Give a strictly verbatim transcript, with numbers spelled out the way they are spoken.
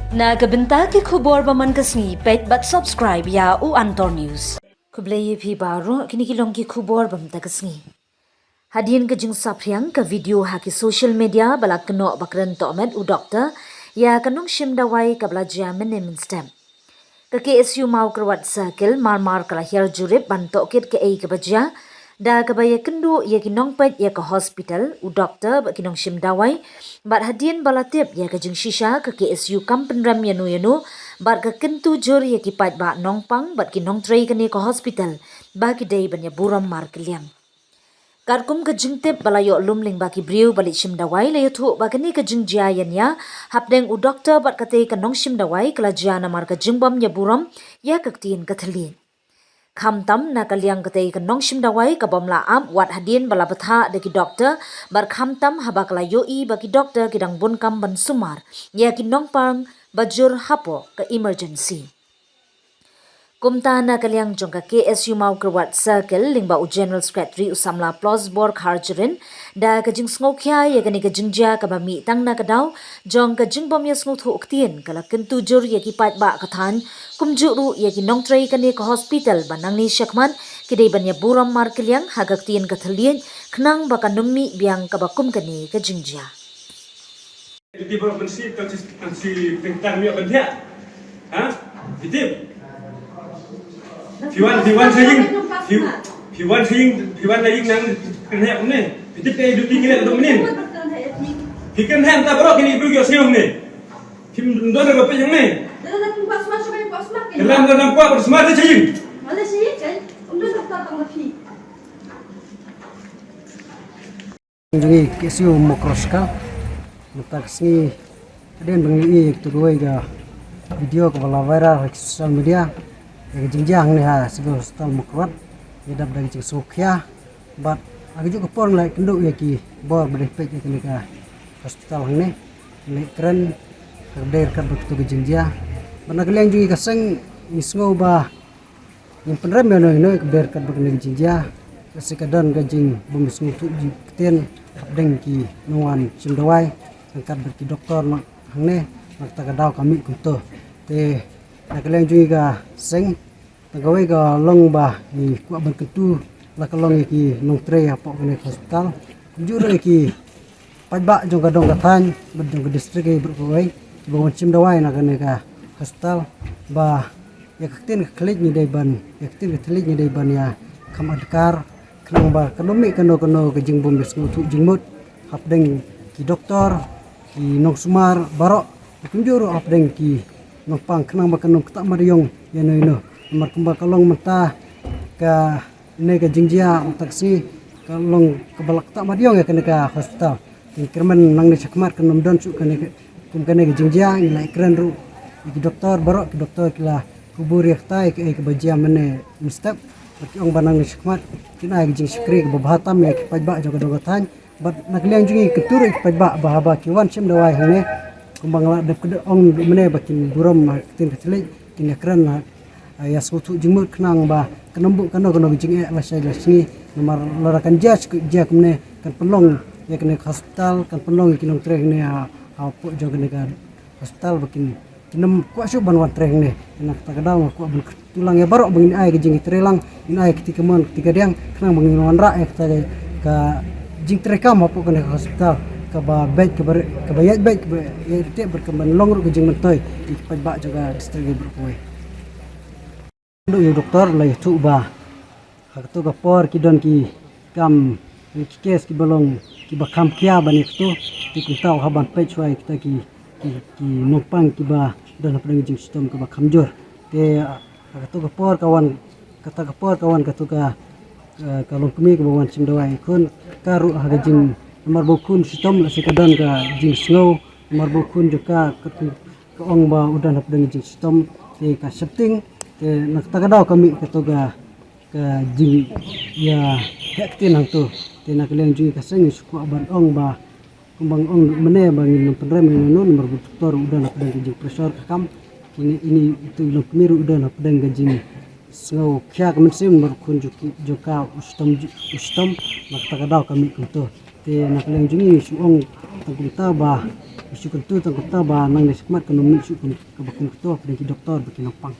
Na ka bynta ki khubor ba man ka sngi, peit bad subscribe ïa u Antor News. Khublei ïa phi baroh, kine ki long ki khubor ba mynta ka sngi. Hadien ka jingsaphriang ka video ha ki social media ba la kynnoh ba kren tohmet u doktor ïa ka nongshim dawai kaba la jia mynne mynstep. Ka K S U Mawkyrwat Circle marmar ka la hiar jurip ban tohkit kaei kaba jia, da kaba ïakynduh ïa ki nongpeit ïa ka hospital, u doktor bad ki nongshim dawai. Bad hadien ba la tip ïa ka jingshisha, ka K S U kam pynrem ïano ïano bad ka kyntu jur ïa ki paidbah nongpang bad ki nongtrei kane ka hospital ba ki dei ban ïaburom markylliang. Katkum ka jingtip ba la ïoh lum lyngba ki briew ba leit shim dawai, la ïathuh ba kane ka jingjia ïania hapdeng u doktor bad kata ka nongshim dawai ka la jia namar ka jingbym ïaburom ïa ka ktien ka thylliej. Khamtam na ka liang kata ka nongshim dawai ka bym la ap wat hadien ba la bthah da ki doktor, bad khamtam haba ka la ïohi ba ki doktor ki dang bun kam ban sumar ïa ki nongpang ba jur hapoh ka emergency. Kumta na ka liang jong ka K S U Mawkyrwat Circle, lyngba u General Secretary u samla Plos Bor Kharjrin, da ka jingsngewkhia ïa kane ka jingjia kaba mih tang na ka daw jong ka jingbym ïasngewthuh ktien, ka la kyntu jur ïa ki paidbah ka thaiñ, kumjuh ruh ïa ki nongtrei kane ka hospital ba nangne shakhmat ki dei ban ïaburom markylliang ha ka ktien ka thylliej, khnang ba kan ym mih biang kaba kum kane ka jingjia. Duty ba pynsi, pynsi, pynsi pyntan miak pynthia. Ha? Fitip. Fiwan, fiwan saying. Fi-, fiwan saying, fiwan saying nang pynthia kumne. Fitip kai duty ngi leh dong minin. Ki kan han ta bro kini ibu yo siung ne. Kim don ba pe yang ne. Dalam dalam kuat bersama dia saying. Jong ngi K S U Mawkyrwat Circle. Mynta ka sngi hadien ba ngi ïohi ïa katu kawei ka video kaba la viral ha ki social media. Ïa ka jingjia hangne ha Civil Hospital Mawkyrwat. Ngi dap da ka jingsngewkhia. Bad ha kajuh ka por ngi la ïakynduh ïa ki bor ba dei peit ïa kane ka hospital hangne. Ngi la ïakren ka dei ryngkat bad katu ka jingjia. Bad na ka liang jong ngi ka seng ngi sngew ba ngin pynrem ïano ïano ka ber kat bad kane ka jingjia. Ka seng ka don ka jingbym sngewthuh jingktien hapdeng ki nongwan shim dawai ryngkat bad ki doktor na hangne, na kata ka daw ka mih kumto. Te na ka liang jong ngi ka seng, tang kawei ka long ba ngi kwah ban kyntu la ka long ïa ki nongtrei hapoh kane ka hospital. Kumjuh ruh ïa ki paidbah jong ka dong ka thaiñ bad jong ka district ïa baroh kawei kiba wan shim dawai na kane ka hospital, ba ïa ka ktien ka thylliej ngi dei ban, ïa ka ktien ka thylliej ngi dei ban ïakham adkar, khnang ba kan ym mih kano kano ka jingbym ïasngewthuh jingmut hapdeng ki doktor, ki nongsumar baroh, kumjuh ruh hapdeng ki nongpang, khnang ba kan ym ktah mat ïong ïano ïano. Namar kumba ka long mynta ka ne ka jingjia mynta ka sngi ka long kaba la ktah mat ïong ïa kane ka hospital. Te ngi kyrmen nangne shakhmat kan ym don shuh kane ka, kum kane ka jingjia. Ngi la ïakren ruh ïa ki doktor baroh, ki doktor ki la kubur ïa kata ïa kaei kaba jia mynne mynstep. Bad ki ong ba nangne shakhmat kin ai ka jingshakri kaba bha tam ïa ki paidbah jong ka dong ka thaiñ. Bad na ka liang jong ngi ka kyntu ruh ïa ki paidbah ba haba ki wan shim dawai hangne, kumba nga la dep ka ong mynne ba kin burom ha ka ktien ka thylliej, kin ïakren ha, ha, ïasngewthuh jingmut khnang ba kan ym buh kano kano ka jingeh lashai lashisngi. Namar lada kan jia shu jia kumne kan pynlong ïa kane ka hospital, kan pynlong ïa ki nongtrei hangne ha, hapoh jong kane ka hospital ba kin, kin ym kwah shuh ban wan trei hangne. Na kata ka daw nga kwah ban kyntu lang ïa baroh ba ngin ai ka jingtrei lang, ngin ai ka kti kamon ka kti kadiang khnang ba ngin wanrah ïa kata ka jingtrei kam hapoh kane ka hospital kaba beit, kaba re-, kaba ïaid beit, kaba ïaid ryntih bad kaba long ruh ka jingmyntoi ïa ki paidbah jong ka district ïa baroh kawei. Ïa u doktor la ïathuh ba ha kato ka por ki don ki kam, ki kes kiba long kiba kham khia ban ïa kato. Te kumta u hap ban peit shuwa ïa kita ki, ki, ki nongpang kiba don hapdeng ka jingshitom kaba kham jur. Te ha kato ka por ka wan, kata ka por ka wan kato ka, eh, ka longkmie kaba wan shim dawai. Khun ka ruh ha ka jing, namar ba u khun shitom, lehse ka don ka jingsngew, namar ba u khun jong ka, ka, ka ong ba u don hapdeng ka jingshitom, te ka shepting. Te na kata ka daw ka mih kato ka, ka jingïaheh ktien hangto. Te na ka liang jong ngi ka seng ngi shu kwah ban ong ba, kumba nga ong mynne ba ngin ym pynrem ïano ïano namar ba u doktor u don hapdeng ka jingpressure ka kam. Kine, ine, itu i longkmie ruh u don hapdeng ka jingsngewkhia ka mynsiem namar u khun jong ki, jong ka u shitom, u shitom. Na kata ka daw ka mih kumto. Te na ka liang jong ngi ngi shu ong tang kumta ba Shu kyntu tang kata ba nang dei shakmat kan ym mih shuh kaba kum kata pdeng ki doktor bad ki nongpang.